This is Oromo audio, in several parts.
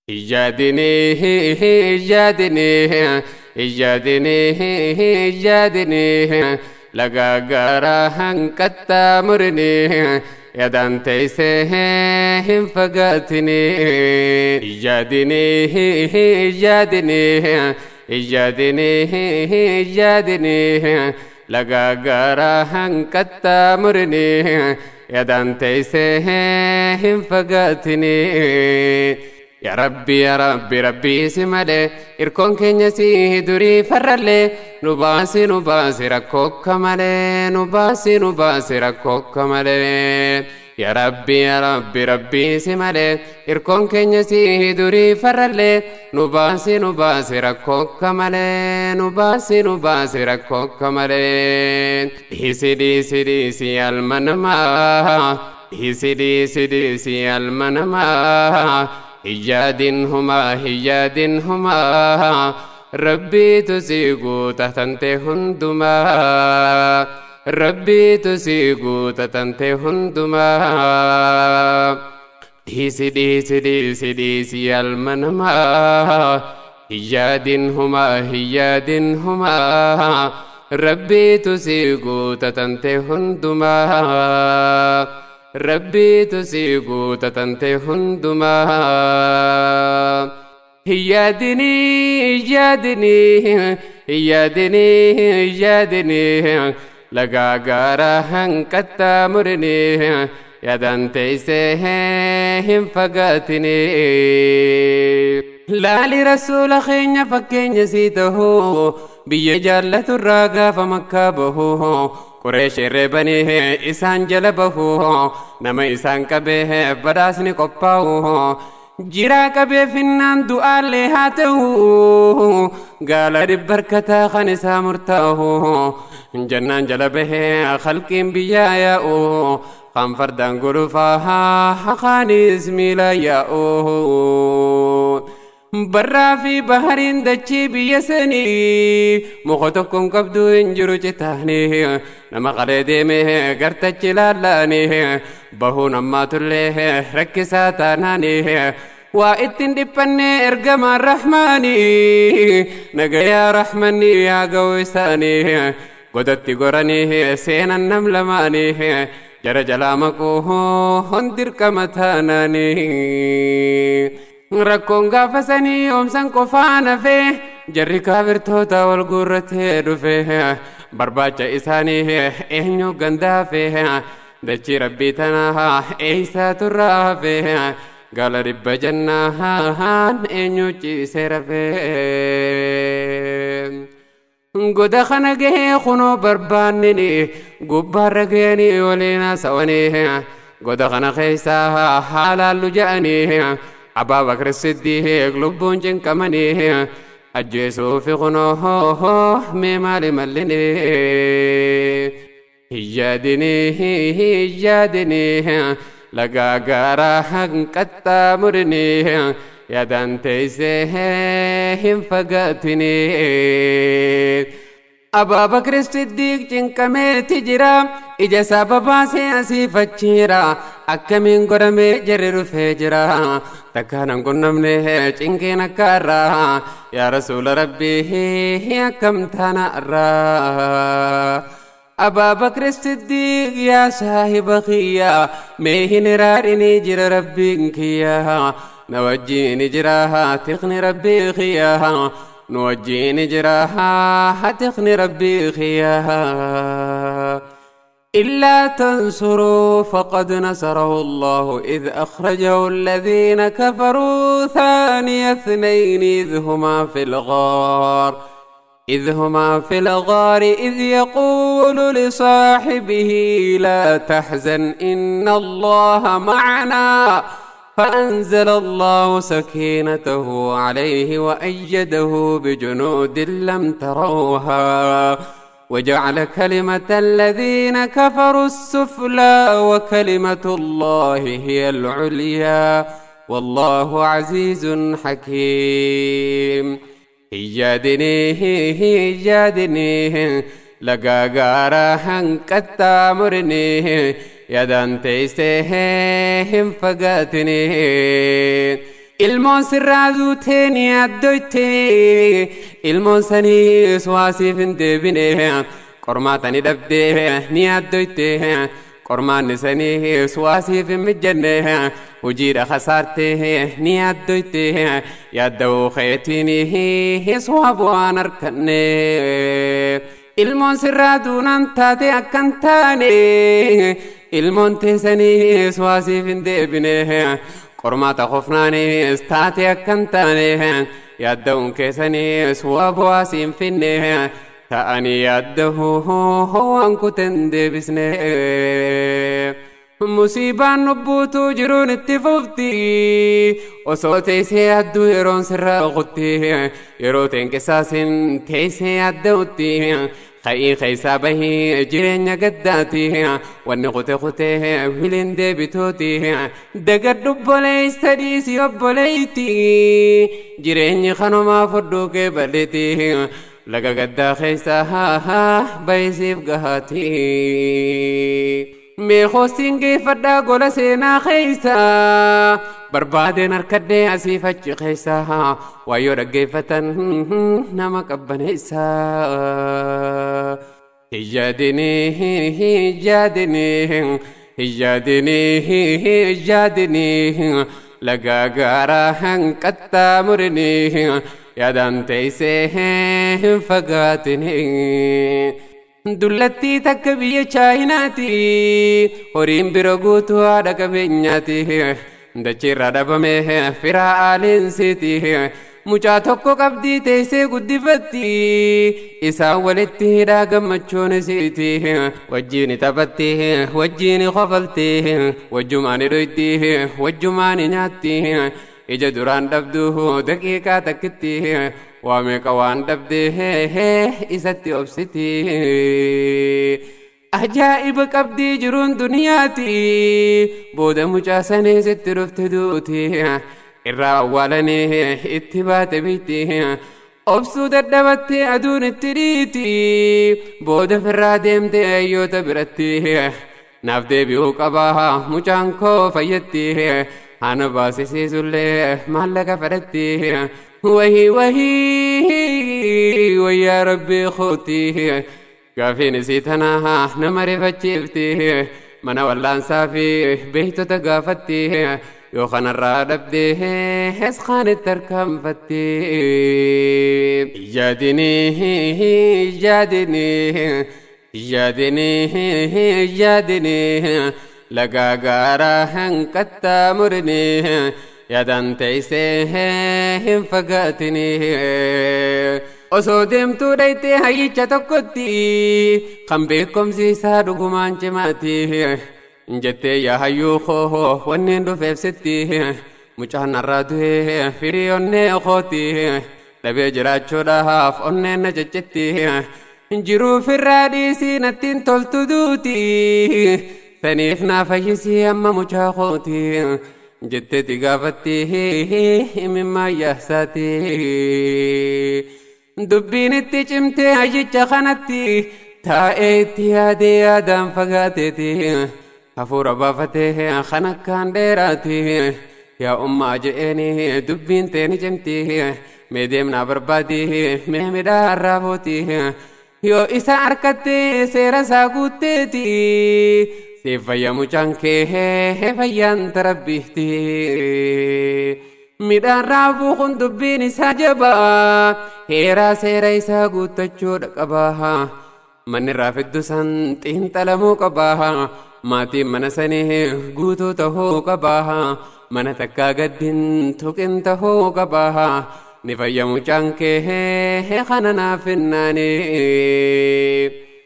Ijjaadinii ijjaadinii ijjaadinii ijjaadinii lagaa gaara hanqaxxaamurinii yaadaan teessee hin fagaatinii. Ijjaadinii ijjaadinii ijjaadinii ijjaadinii lagaa gaara hanqaxxaamurinii yaadaan teessee hin fagaatinii. Yaa Rabbi yaa Rabbi Rabbii si malee irkoon keenya si durii farrallee nu baasi nu baasi rakkoo akka malee nu baasi nu baasi rakkoo akka malee. Yaa Rabbi yaa Rabbi Rabbii si malee irkoon keenya si durii farrallee nu baasi nu baasi rakkoo akka malee nu baasi nu baasi rakkoo akka malee. Dhiisi dhiisi dhiisi alma namaa dhiisi dhiisi dhiisi alma namaa. Hiyyaadin humaa hiyyaadin humaa Rabbiitu si guuta tante hundumaa Rabbiitu si guuta tante hundumaa. Dhiisi dhiisi dhiisi dhiisi alma namaa hiyyaadin humaa hiyyaadin humaa Rabbiitu si guuta tante hundumaa. Rabbiitu si guuta tante hundumaa. Hiyyaadinii hiyyaadinii hiyyaadinii hiyyaadinii lagaa gaara hanqaxxaamurinii yaadaan teessee hin fagaatinii. Laali rasuula keenya fakkeenya sii tahuu biyya jaallaturraa gaafa makkaa bahuu. Qureesh reebanii isaan jala bahuu nama isaan qabee badhaasni qophaa'u jiraa qabee finnaan du'aallee haa ta'u gaala dhibbarkataa kan isaa murtaa'u jannaan jala bahee khalqiin biyyaa yaa'u kan fardaan gulufaa haqaanis miila yaa'u. Barraa fi bahariin dachii biyya sanii muka tokkoon qabdu hin jiru citaanii nama qalee deemee gartachi laallaanii bahuun ammaatullee rakkisaa taanaanii waa ittiin dhiphanne ergamaan rahmaanii nagayaa rahmanni yaa ga'u isaanii godatti goranii seenan nam lamaanii jara jalaa maquu hondirqama taanaanii. Rakkoon gaafa sanii oomsan qofaan hafee jarri kaafirtoota wal guurratee dhufe barbaacha isaanii eenyu gandaafe dachii rabbii tanaa eeysaa turraa hafe gaala dhibba jannaan eenyu ciisee rafe. Goda kana gahee kunoo barbaannini gubbaarra gahanii waliin haasawanii goda kana keessaa haalaallu ja'anii. Abaa Bakr Siddiq lubbuun cinqamanii ajjeesuufi kunoo mee maali mallinii. Hiyyaadinii hiyyaadinii lagaa gaara hanqaxxaamurinii yaadaan teessee hin fagaatinii. Abaa Bakr Siddiq cinqameeti jira ija isaa babaasee asii fachiira akkamiin godhamee jarri dhufee jira takkaan hin qunnamne cinqeen akka irraa yaa rasuula rabbii akkam taana irraa. Abaa Bakr Siddiq yaa saahiba kiyya mee hin iraadhinii jira rabbiin kiyya na wajjiin jira tiqni rabbii kiyya. نوجيني جراها حتقني ربي خياها. إلا تنصروا فقد نصره الله إذ أخرجه الذين كفروا ثاني اثنين إذ هما في الغار إذ يقول لصاحبه لا تحزن إن الله معنا فأنزل الله سكينته عليه وأيده بجنود لم تروها وجعل كلمة الذين كفروا السفلى وكلمة الله هي العليا والله عزيز حكيم. هيادني هيادني لقا غارا هنقطامرني yaadaan teessee hin fagaatinii. Ilmoon sirraa duutee ni addoyte, ilmoon saniis waa siif hin deebine. Qormaata ni dhabdee ni addoyte, qormaanni saniis waa siif hin mijanne. Hojiidha kasaartee ni addoyte, yaadda'uu keetiinis waa bu'aan harkanne. Ilmoon sirraa duunaan taate akkan taane, ilmoon teessaniis waa siif hin deebine. Qormaata kofnaanis taate akkan taane, yaadda'uun keessaniis waa bu'aa siin finne. Ta'anii yaadda'uu waan kuten deebisne. Musiibaan lubbuutuu jiruun itti fufti, osoo teessee yaadduu yeroon sirraa kutti. Yeroo teenqisaasin teessee yaadda'utti, ka'ii keessaa bahii jireenya gaddaati. Wanni kute kutee wiliin deebituuti. Dagadhu obboleessa, dhiisii obboleeyti, jireenyi kanumaa fudhuu kee bal'eeti. Laga gaddaa keessaa bahisiif gahaati. Meeqoosiin geeffadhaa gola seenaa keessa, barbaadeen harkadhee asiif achi keessa, waayyoo dhaggeeffatan nama qabbaneessa. Hiyyaadinii hiyyaadinii hiyyaadinii hiyyaadinii, lagaa gaaraa hanqaxxaamurinii, yaadaan teessee hin fagaatinii. Dullattii takka biyya Chaayinaati, horiin bira guutuu haadha qabeenyaati. Dachiirraa dhabame firaa aaleensiiti. Mucaa tokko qabdii teessee guddifatti, isaan walitti hidhaa gammachuun isiiti. Wajjiin taphatti, wajjiin kofalti, wajjumaan dhoyti, wajjumaan nyaatti. Ija duraan dhabdu daqiiqaa takkitti, waa meeqa waan dhabde isatti obsiti. Ajaa'iba qabdii jiruun duniyaati, booda mucaa sanii sitti dhufte duuti. Irraa awwaalanii itti baate biitti, obsuu dadhabattee aduun itti dhiiti. Booda firraa deemte hayyoota biratti, naaf deebi'uu qabaa mucaan koo fayyatti, haana baasisiisullee maallaqa fedhatti. Wahii wahii wayyaa rabbii kooti, gaafiin isii tanaa nama rifachiifti. Mana wallaansaa fi beektota gaafatti, yoo kanarraa dhabde esqaanitti harkaanfatti. Yaadinii yaadinii yaadinii yaadinii, lagaa gaaraa hanqaxxaamurinii, yaadaan teessee hin fagaatinii. Osoo deemtuu dhayitee hayyicha tokkotti, kan beekumsi isaa dhugumaan cimaati. Jettee, yaa hayyuu koo, wanneen dhufeef sitti, mucaan narraa du'ee firii onnee kooti, dhabee jiraachuudhaaf onneen na ciccitti. Jiruu firraa dhiisii nattiin toltu duuti, saniif naa fayyisii amma mucaa kooti. Jetteeti gaafatti imimmaan yaasaati. Dubbiin itti cimtee hayyicha kanatti, taa'ee itti yaadee yaadaan fagaateeti. Hafuura baafatee kan akkaan dheeraati. Yaa ummaa je'eeni, dubbiin teeni cimti. Mee deemnaa barbaadi, mee midhaan raafuuti. Yoo isa harkattee seera isaa guutteeti, siif fayya mucaan kee, fayyaan tarabbiitti. Midhaan raafuu kun dubbiin isaa jabaa, heeraa seera isaa guuttachuudha qaba. Manni raafiddu san xiinxalamuu qaba. Maatiin mana sanii guutuu tahuu qaba. Mana takkaa gaddin tuqin tahuu qaba. Ni fayya mucaan kee kana naaf hinnaani.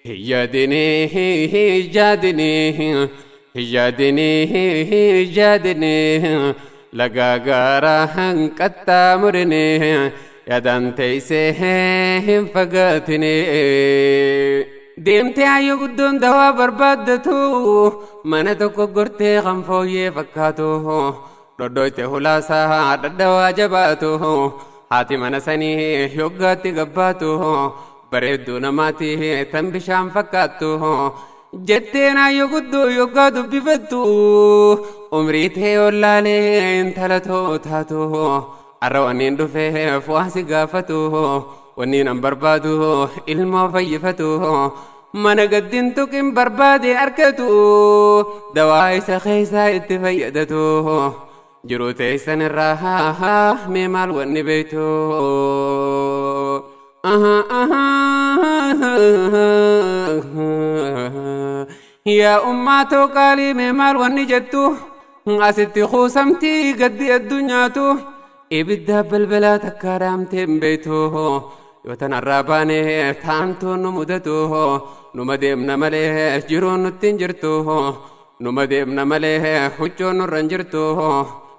Hiyyaadinii hiyyaadinii hiyyaadinii hiyyaadinii, lagaa gaaraa hanqaxxaamurinii, yaadaan teessee hin fagaatinii. Deemtee hayyuu guddoon dawaa barbaaddatu, mana tokko gortee kan fooyyee fakkaatu, dhodhoyte hulaasaa dhadhawaa jabaatu. Haati mana sanii yoggaatti gabbaatu, bareedduu namaati tan bishaan fakkaattu. Jetteen ayyoo guddoo yoggaa dubbifattu umrii ta'e ollaalee intala taatu har'a wanniin dhufeef waa si gaafatu wanniin an barbaadu ilmoo fayyifatu mana gaddin tuqin barbaade argatu dawaa isa keessaa itti fayyadatu jiruu teessan irraa mee maal wanni beektu. Yaa ummaatoo qaalii mee maal wanni jettu asitti kuusamtii gaddi addunyaatu ibidda balbalaa takka dhaamtee hin beektu yoo tanarraa baane taantuun nu mudatu numa deemna malee jiruun nutti hin jirtu numa deemna malee huccuun nurra hin jirtu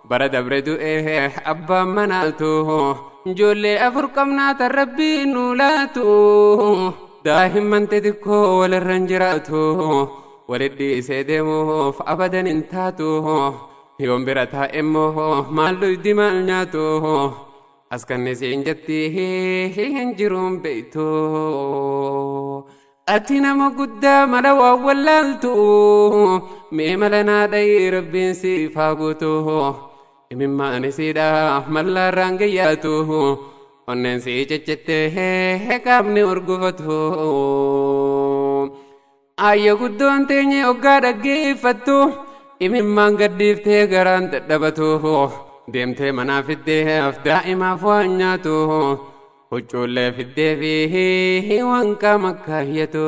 bara dabre du'ee abbaan manaatu ijoollee afur qabnaa tan rabbiin nu laatu daa'imman xixiqqoo walirra hin jiraatu walit dhiisee deemuuf abadan hin taatu yoon bira taa'e immoo maal dhuydi maal nyaatu as kannisiin jetti hin jiruun beektu. Ati nama guddaa mala waan wallaaltu mee mala naa dhayii rabbiin siif haa guutu imimmaan isiidha mallaarraan gayyaatu onneen sii ciccittee qaamni urgufatu. Ayyo guddoon teenye hoggaa dhaggeeffattu imimmaan gaddiiftee garaan dadhabatu deemtee manaa fiddeef daa'imaaf waan nyaatu huccuullee fiddee fi waan qaama kaayyatu.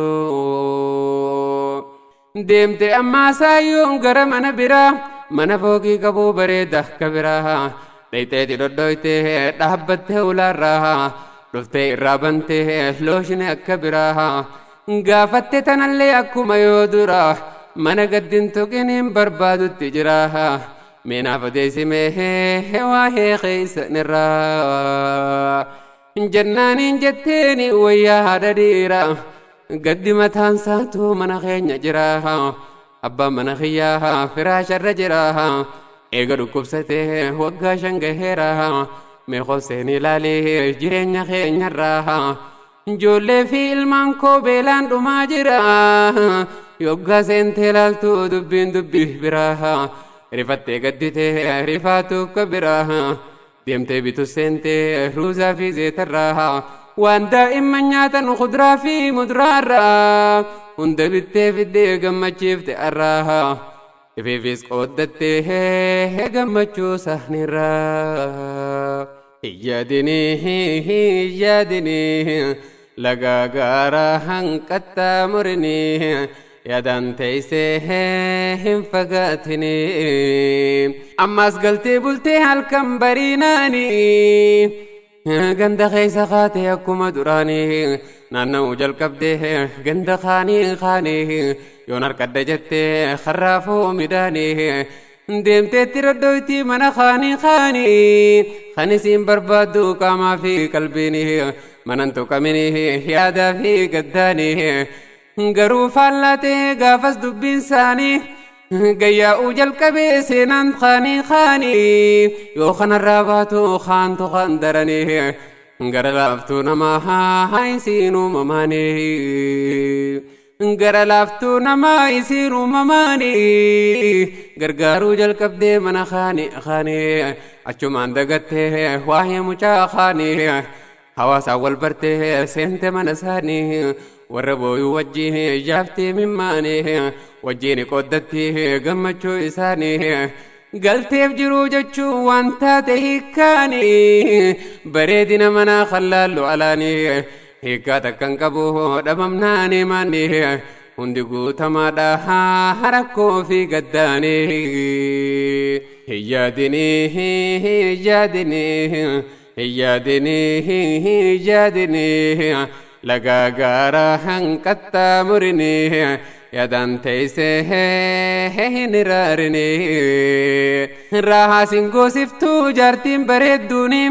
Deemtee ammaa saayyoon gara mana biraa mana fooqii qabuu bareeda akka biraa dhayxeeti dhodhoytee dhaabbattee ulaarraa dhuftee irraa bantee looshine akka biraa gaafatte tanallee akkuma yoo dura mana gaddin tuqiniin barbaadutti jira meenaaf odeessimee waa'ee keessanirraa jennaaniin jetteeni wayyaa haadha dhiira gaddi mataan saatu mana keenya jira abbaan mana kiyyaa firaasharra jira eega dhukkubsatee waggaa 5 gaheera mee qobseen ilaalee jireenya keenyarraa ijoollee fi ilmaan koo beelaan dhumaa jira yoggaa seentee ilaaltu dubbiin dubbii biraa rifattee gadditee rifaatu akka biraa deemtee bitu seentee ruuzaa fi zeetarraa waan daa'imman nyaatan kuduraa fi muduraarraa hunda bittee fiddee gammachiifte arraa ifiifis qooddattee gammachuu sahnirraa. Yaadinii yaadinii lagaa gaara hanqattaa murinii yaadaan teessee hin fagaatinii ammas galtee bultee halkan bariinaanii ganda keessa kaatee akkuma duraanii naanna'uu jalqabdee ganda kaanii kaanii yoon harkadda jettee karraafuu midhaanii deemteetti roddoytii mana kaanii kaanii kan isiin barbaaddu qaamaa fi qalbiinii manan tuqaminii yaadaa fi gaddaanii garuu faallaa ta'ee gaafas dubbiin isaanii gayyaa'uu jalqabee seenaan kaanii kaanii yoo kanarraa baatu kaantu kan daranii gara laaftuu namaa haa isiin uumamaanii gara laaftuu namaa isiin uumamaanii gargaaruu jalqabdee mana kaanii kaanii achumaan dagattee waa'ee mucaa kaanii hawaasaan wal bartee seente mana isaanii warra booyuu wajjin jaaftee mimmaanii wajjin qooddatti gammachuu isaanii galteef jiruu jechuun waan taate hiikkaanii bareedina manaa khallaallu alaanii hiikkaa takkan qabu dhabamnaanii maanii hundi guutamaadha rakkoo fi gaddaanii hin yaadinii hin yaadinii hin yaadinii hin yaadinii lagaa gaara hanqattaa murinii yaadaan teessee hin iraarinii raahaa sin goosiftuu jaartiin bareedduuni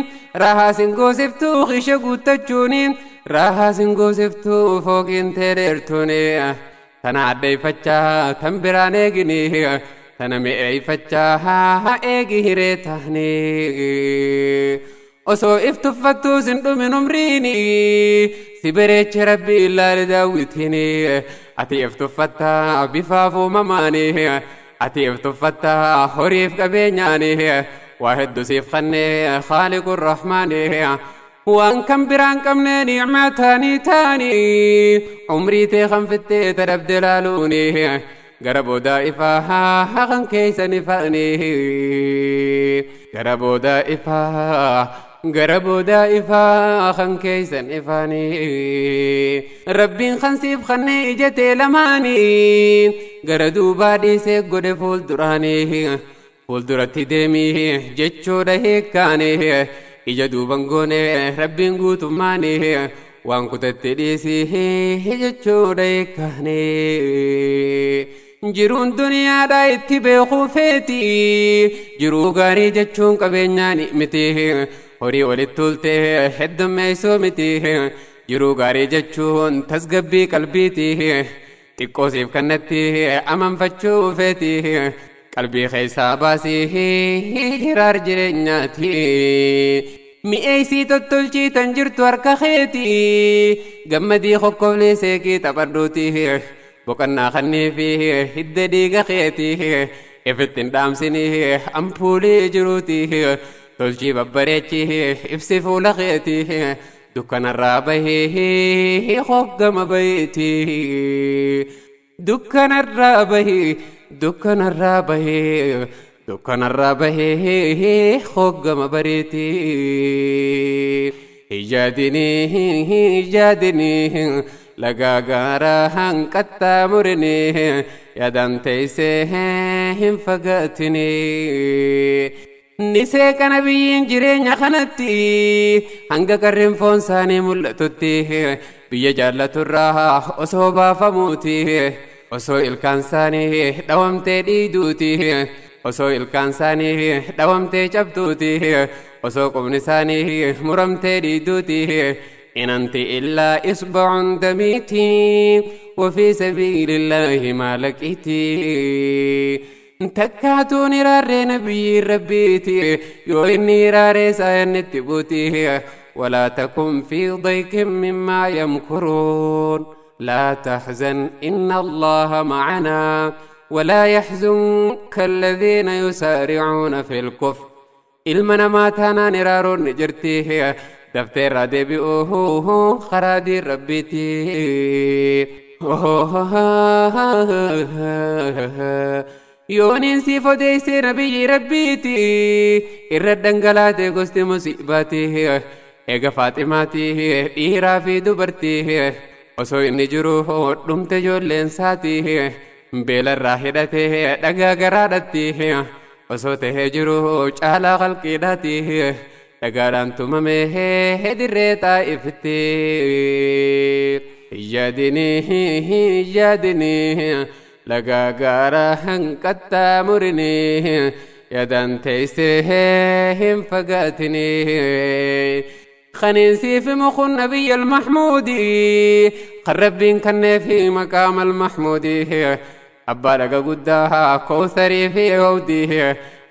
raahaa sin goosiftuu ishe guuttachuuni raahaa sin goosiftuu fooqiin teedheertuuni tana addeeffachaa tan biraan eeginii tana mi'eeffachaa eegi hiree tahnii osoo if tuffattuu sin dhumin umriini Si bareeche Rabbi ilaali daawwitiini. Ati if tuffattaa bifaaf uumamaani. Ati if tuffattaa horiif qabeenyaani. Waa hedduu siif kennee Khaaliqu Rahmaani. Waan kan biraan qabne ni'maa taanii taanii. Umrii tee kan fittee tadhabde laaluuni. Gara boodaa ifaa kan keessan ifaanii. Gara boodaa ifaa. Gara boodaa ifaa kan keessan ifaanii. Rabbiin kan siif kennee ija tee lamaanii. Gara duubaa dhiisee godhe fuulduraanii. Fuulduratti deemii jechuudha hiikkaanii. Ija duuban goone Rabbiin guutummaanii. Waan kutatti dhiisii jechuudha hiikkaanii. Jiruun duniyaadhaa itti beekuu feeti. Jiruu gaarii jechuun qabeenyaan miti. Horii walitti tuultee heddummeessuu miti. Jiruu gaarii jechuun tasgabbii qalbiiti. Xiqqoo siif kennatti amanfachuu feeti. Qalbii keessaa baasii hiraar jireenyaati. Mi'eessii tottolchii tan jirtu harka keeti. Gammadii kokkoflee seeqii taphadhuuti. Boqonnaa kannii fi hidda dhiiga keeti. Ifitti hin dhaamsinii ampuulii jiruuti. Tolchii babbareechi ibsi fuula keeti. Dukkanarraa bahee hoggama baheeti. Dukkanarraa bahee dukkanarraa bahee dukkanarraa bahee hoggama bareeti. Ijaadinii ijaadinii lagaa gaaraa hanqaxxaamurinii yaadaan teessee hin fagaatinii. Ni seeqa nabiyyiin jireenya kanatti hanga qarreen foon isaanii mul'atutti biyya jaallaturraa osoo baafamuuti. Osoo ilkaan isaanii dhawamtee dhiiduuti. Osoo ilkaan isaanii dhawamtee cabduuti. Osoo qubni isaanii muramtee dhiiduuti. إن أنت إلا إصبع دميتي وفي سبيل الله ما لقيتي. Takkaatuun iraarree nabiyyi rabbiiti. Yoo inni iraaree saayan itti buuti. ولا تكن في ضيق مما يمكرون. لا تحزن إن الله معنا. ولا يحزنك الذين يسارعون في الكفر. Ilma namaa taanaan iraaroon ni jirti. Dafteerraa deebi'uu karaa diin rabbiiti. Yooniin siif odeessee nabiyyi rabbiiti. Irra dhangalaatee gosti musiibaati. Eega Faaximaati dhiiraa fi dubartii. Osoo inni jiru dhumte ijoolleen isaati. Beelarraa hidhatee dhagaa garaadhatti. Osoo tahee jiru caalaa qalqiidhaati. Dhagaadhaan tumamee dirree xaa'ifitti. Yaadinii yaadinii lagaa gaaraa hanqaxxaamurinii yaadaan teessee hin fagaatinii. Kaniinsiif himu kun nabiyya almahmuudi. Kan Rabbiin kenneefi maqaama almahmuudi. Abbaa dhaga guddaa kowsarii fi hawdii.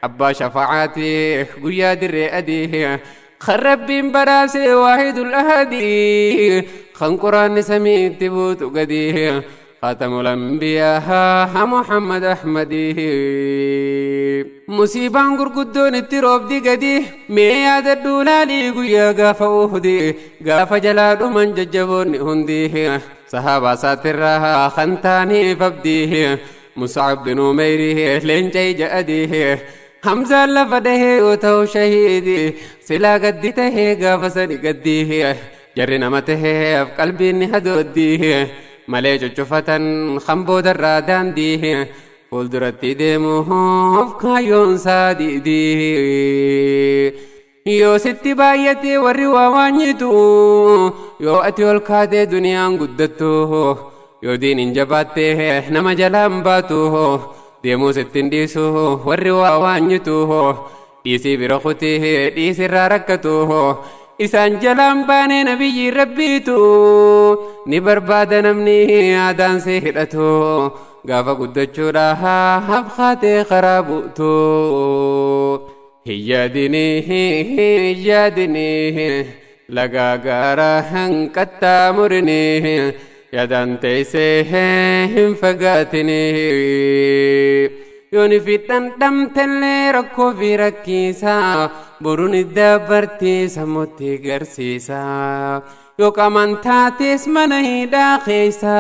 Abbaa shafa'aatii guyyaa dirree adii. Kan Rabbiin badhaasee waahidul ahadii. Kan quraanni samiitti buutu gadii. خاتم الأنبياء محمد أحمدي. Musiibaan gurguddoon itti roobdi gadi. Mee yaadadhu laalii guyyaa gaafa Uhudi. Gaafa jalaa dhuman jajjaboonni hundi. Sahaabaa isaatirraa kan taaniif abdii. Mus'ab bin Umayri leenca ija adii. Hamzaan lafa dhahee yoo ta'u shahiidii. Silaa gaddi tahee gaafa sani gaddii. Jarri nama taheef qalbiin ni hadooddii. Malee cuccufatan kan boodarraa daandii. Fuulduratti deemuuf kaayyoon isaa diidii. Yoo sitti baay'ate warri waa waanyitu. Yoo ati ol kaatee duniyaan guddattu. Yoo diiniin jabaatte nama jalaan baatu. Deemuu sitti hin dhiisu warri waa waanyitu. Dhiisii bira kutii dhiisirraa rakkatu. Isaan jalaan baanee nabiyyi rabbiitu. Ni barbaada namni aadaan si hidhatu. Gaafa guddachuudhaaf kaatee karaa bu'tu. Hin yaadinii hin yaadinii Lagaa gaara hanqaxxaamurini yaadaan teessee hin fagaatini. Yooni fi dhandhamtellee rakkoo fi rakkisaa boruun dabartii sammuutti garsiisa. Yoo qaamaan taates mana hidhaa keessa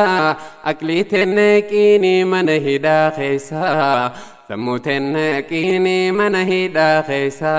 aqlii tenneeqiini mana hidhaa keessa sammuu tenneeqiini mana hidhaa keessa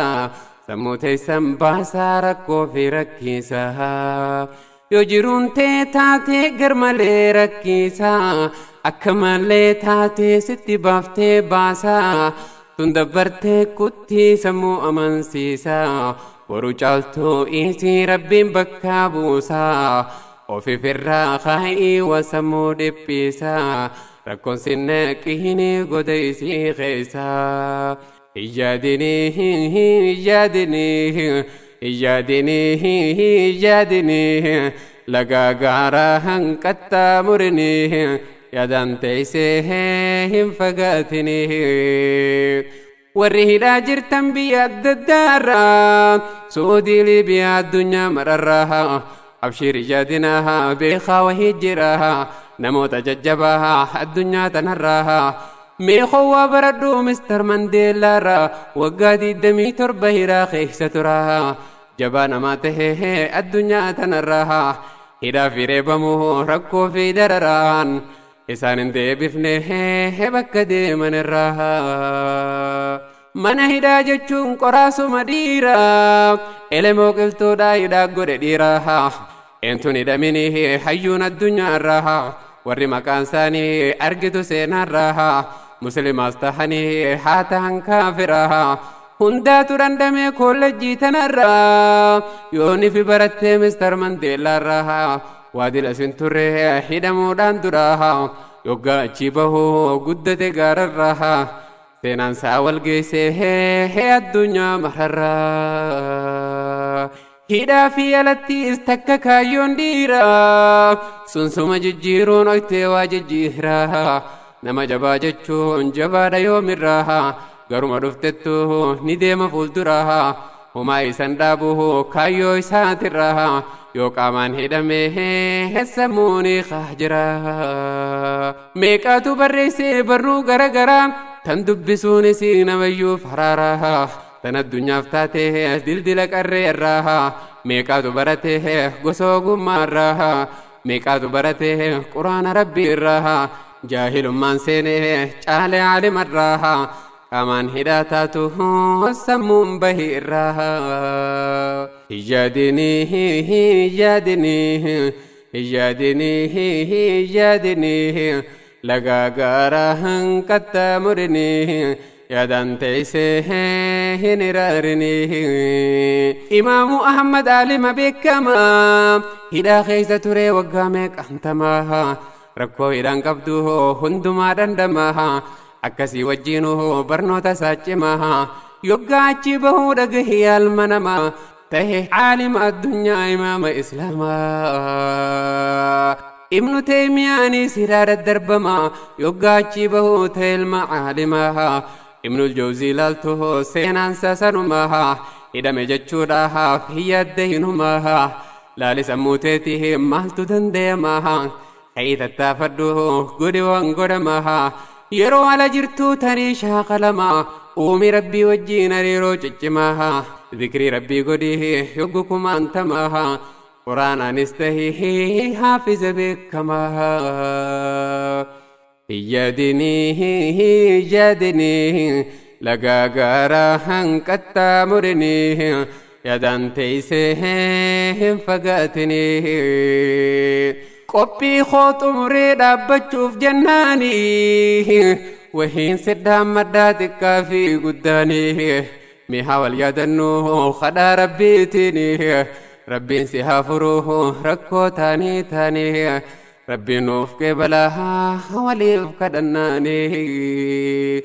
sammuu teessan baasaa rakkoo fi rakkisaa. Yoo jiruun tee taatee garmalee rakkisaa akka malee taatee sitti baaftee baasaa tun dabbartee kuttii sammuu amansiisaa. Boru caaltuu isii rabbiin bakka buusaa ofiifirraa kaa'ii wasammuu dhiphisaa rakkoon sinnaqiini goda isii keessaa. Iyyaadinii iyyaadinii iyyaadinii iyyaadinii lagaa gaara hanqaxxaamurinii yaadaan teessee hin fagaatinii. Warri hidhaa jirtan biyya adda addaarraa Suudii Liibiyaa addunyaa mararraa abshiir yaadinaa beekaa wahii jiraa namoota jajjabaa addunyaa tanarraa meeqoo waa baradhu Mister Mandeellaarraa waggaa 27 hidhaa keessa turaa jabaa namaa tahee addunyaa tanarraa hidhaa fi reebamuu rakkoo fi dararaan isaan hin deebifne bakka deeman irraa. Mana hidhaa jechuun qoraasuma dhiiraa elemoo qilxuudhaa hidhaa godhe dhiiraa eentuun hidhamini hayyuun addunyaarraa warri maqaan isaanii argitu seenaarraa musliimaas tahanii haa tahan kaafiraa hundaatu dhandhamee kollejjii tanarraa yooni fi barattee Mister Mandeellaarraa waadila isin turre hidhamuudhaan duraa yoggaa achi bahuu guddate gaararraa seenaan isaa wal geessee addunyaa mararraa. Hidhaa fi alattiis takka kaayyoon dhiiraa sunsuma jijjiiruun oytee waa jijjiiraa nama jabaa jechuun jabaadha yoomirraa garuma dhuftettu ni deema fuulduraa homaa isan dhaabu kaayyoo isaatirraa yoo qaamaan hidhamee sammuun jira. Meeqaatu barreessee barruu garagaraa tan dubbisuunis namayyuuf haraaraa tan addunyaaf taate dildila qarreerraa meeqaatu barate gosa ogummaarraa meeqaatu barate quraana rabbiirraa jaahilummaan seenee caale caalimarraa qaamaan hidhaa taatu sammuun bahi irraa. Iyyaadinii iyyaadinii iyyaadinii iyyaadinii lagaa gaara hanqaxxaamurinii yaadaan teessee hin iraarinii. Imaamu Ahmad aalima beekamaa hidhaa keessa ture waggaa meeqantamaa rakkoo hidhaan qabdu hundumaa dhandhamaa akkasii wajjiinuu barnoota isaa cimaa yoggaa achi bahuu dhagahii alma namaa tahe caalima addunyaa imaama islaamaa. Ibnu Teemiyaanis hidhaa daddarbamaa yoggaa achi bahuu ta'e ilma caalimaa. Ibnul Jawzii ilaaltu seenaan sasanumaa hidhame jechuudhaaf hin yaadde hinumaa laali sammuu teetii maaltu danda'amaa ka'ii tattaafadhu godhi waan godhamaa yeroo ala jirtuu tarii shaakalamaa uumi rabbii wajjiin hariiroo ciccimaa zikrii rabbii godhi yoggu kumaantamaa quraanaanis tahii haafiza beekamaa. Iyyaadinii iyyaadinii lagaa gaara hanqaxxaamurinii yaadaan teessee hin fagaatinii. Qophii koo xumuree dhaabbachuuf jennaanii wahiin siddaan maddaa xiqqaa fi guddaanii mi'a wal yaadannoo kadhaa rabbiitiin rabbiin si haa furuu rakkoo taanii taanii rabbiin nuuf qeebalaa waliif kadhannaanii.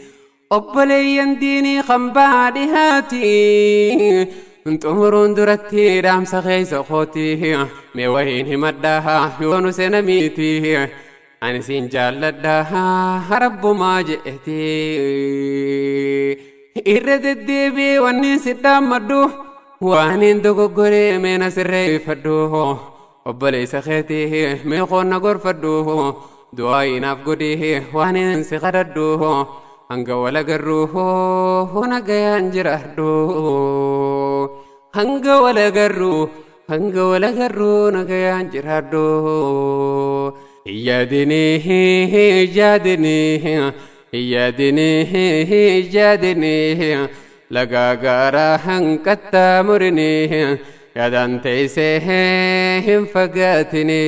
Obboleeyyan diinii kan bahaa dhihaati xumuruun duratti dhaamsa keessa kooti mee wahiin himadhaa yoo nu seena miti ani siin jaalladhaa rabbumaa je'eeti. Irra deddeebi'ee wanni si dhaammadhu Waan hin dogoggoree meena sirreeffadhu, obboleessa keetii mee qoonna gorfadhu, du'aa inaaf godhi waan hin si kadhadhu, hanga wal agarru nagayaan jiraadhu. Hanga wal agarru, hanga wal agarru nagayaan jiraadhu. Yaadinii yaadinii yaadinii yaadinii lagaa gaara hanqaxxaamurinii yaadaan teessee hin fagaatinii.